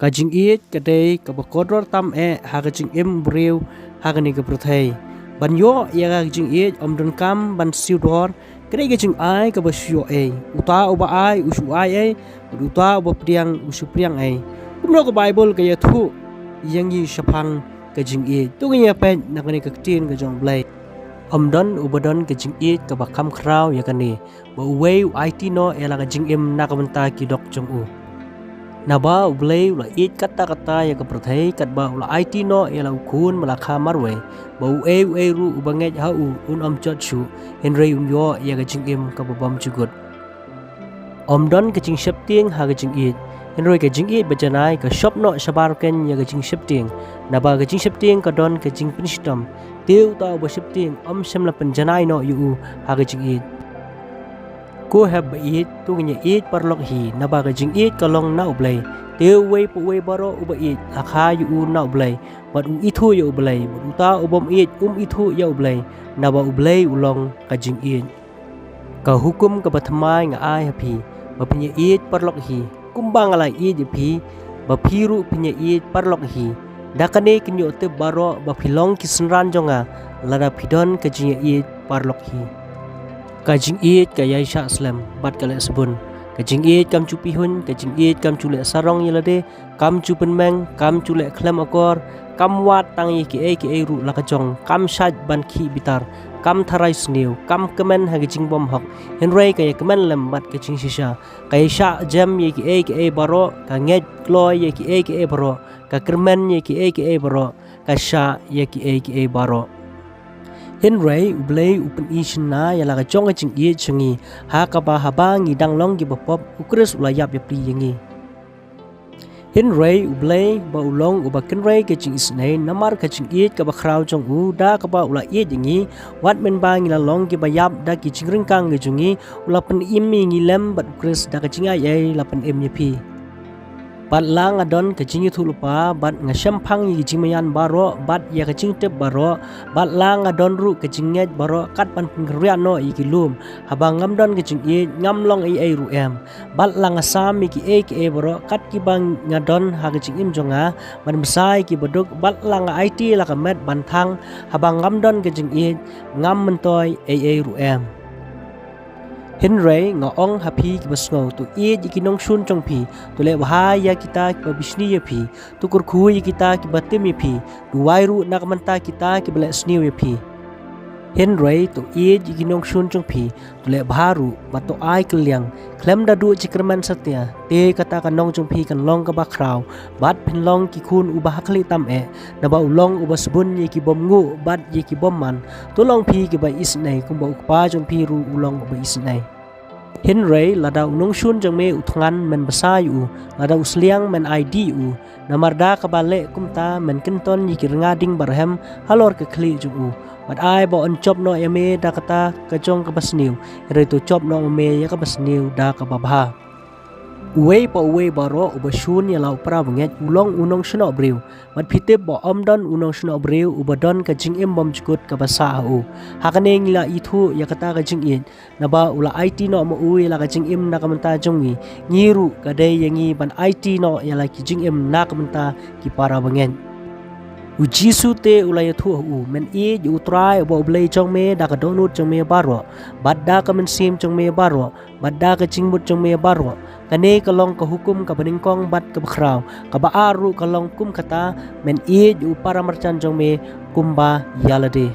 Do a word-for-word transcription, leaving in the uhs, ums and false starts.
Ka jingïeit ka dei kaba kordor tam eh ha ka jingim briew ha kane ka pyrthei. Ban ïoh ïa ka jingïeit ym donkam ban siew dor, ka dei ka jingai kaba shu ïoh ei. Uta uba ai u shu ai ei, bad uta uba pdiang u shu pdiang ei. Kumno ka Baibl ka ïathuh ïa ngi shaphang ka jingïeit? To ngin ïa peit na kane ka ktien ka jong U Blei. Ym don uba don ka jingïeit kaba kham khraw ïa kane, ba uwei u aiti noh ïa la ka jingim na ka bynta ki dok jong u. Naba U Blei u la ïeit katta katta ïa ka pyrthei, katba u la aiti noh ïa la u Khun ba la kha marwei, ba uei uei ruh uba ngeit ha u un ym jot shuh, hynrei un ïoh ïa ka jingim kaba bymjukut. Ym don ka jingsheptieng ha ka jingïeit, hynrei ka jingïeit bajanai ka shop noh shabar keiñ ïa ka jingsheptieng. Naba ka jingsheptieng ka don ka jingpynshitom, te uta uba sheptieng ym shym la pynjanai noh ïa u ha ka jingïeit. Ko hep ba ïeit, to ngin ïa ïeit paralok hi, naba ka jingïeit ka long na U Blei. Te uwei pa uwei baroh uba ïeit la kha ïa u na U Blei, bad u ithuh ïa U Blei. Bad uta u bym ïeit um ithuh ïa U Blei, naba U Blei u long ka jingïeit. Ka hukum kaba thymmai nga ai ha phi, ba phin ïa ïeit paralok hi, kumba nga la ïeit ïa phi, ba phi ruh phin ïa ïeit paralok hi. Da kane kin ïoh tip baroh ba phi long ki synran jong nga, lada phi don ka jingïa ïeit paralok hi. Ka jingïeit ka ïai shah slem bad ka leh sbun. Ka jingïeit kam ju pihuiñ, ka jingïeit kam ju leh sarong ïa lade, kam ju pynmeng, kam ju leh khlem akor, kam wad tang ïa kiei kiei ruh la ka jong, kam shait ban khih bitar, kam tharai sniew, kam kmen ha ka jingbymhok, hynrei ka ïa kmen lem bad ka jingshisha. Ka ïa shah jem ïa kiei kiei baroh, ka ngeit kloi ïa kiei kiei baroh, ka kyrmen ïa kiei kiei baroh, ka shah ïa kiei kiei baroh. Hynrei U Blei u pyni shynna ïa la ka jong ka jingïeit sha ngi, ha kaba haba ngi dang long kiba pop, U Khrist u la ïap ïapli ïa ngi. Hynrei U Blei ba u long uba kynrei ka jingisynei, namar ka jingïeit kaba khraw jong u, da kaba u la ïeit ïa ngi, wat mynba ngi la long kiba ïap da ki jingryngkang ki jong ngi, u la pynim ïa ngi lem bad U Khrist. Da ka jingaiei la pynim ïa phi. Bad la nga don ka jingïathuhlypa, bad nga shemphang ïa ki jingmaïan baroh, bad ïa ka jingtip baroh, bad la nga don ruh ka jingngeit baroh, kat ban pynkynriah noh ïa ki lum, haba ngam don ka jingïeit, ngam long ei ei ruh em. Bad la nga sam ïa kiei kiei baroh, kat kiba nga don ha ka jingim jong nga, ban bsa ïa kiba duk, bad la nga aiti la ka met ban thang, haba ngam don ka jingïeit, ngam myntoi ei ei ruh em. Hynrei nga ong ha phi kiba sngew, to ïeit ïa ki nongshun jong phi, to leh bha ïa kita kiba bishni ïa phi, to kyrkhu ïa kita kiba tim ïa phi, to duwai ruh na ka bynta kita kiba leh sniew ïa phi. Hynrei to ïeit ïa ki nongshun jong phi, to leh bha ruh, bad to ai kylliang, khlem da duh jingkyrmen satia, te kata ka nong jong phi kan long kaba khraw, bad phin long ki khun uba ha khlieh tam eh, naba u long uba sbun ïa ki bym nguh bad ïa ki bym man. To long phi kiba isynei, kumba U Kpa jong phi ruh u long uba isynei. Hynrei lada u nongshun jong me u thngan, men bsa ïa u, lada u sliang, men ai dih ïa u. Namar da kaba leh kumta men kynton ïa ki rnga ding barhem halor ka khlieh jong u. Bad ai ba yn jop noh ïa me da kata ka jong kaba sniew, hynrei to jop noh ma me ïa kaba sniew da kaba bha. Uwei pa uwei baroh uba shun ïa la u para bangeit u long u nongsnoh briew. Bad phi tip ba ym don u nongsnoh briew uba don ka jingim bymjukut kaba sah ha u. Ha kane ngi la ithuh ïa kata ka jingïeit, naba u la aiti noh ma u ïa la ka jingim na ka bynta jong ngi. Ngi ruh ka dei ïa ngi ban aiti noh ïa la ki jingim na ka bynta ki para bangeit. U Jisu te u la ïathuh ha u, men ïeit ïa U Trai uba U Blei jong me da ka dohnud jong me baroh, bad da ka mynsiem jong me baroh, bad da ka jingmut jong me baroh. Kane ka long ka hukum kaba nyngkong bad kaba khraw. Kaba ar ruh ka long kum kata, men ïeit ïa u para marjan jong me kumba ïa lade.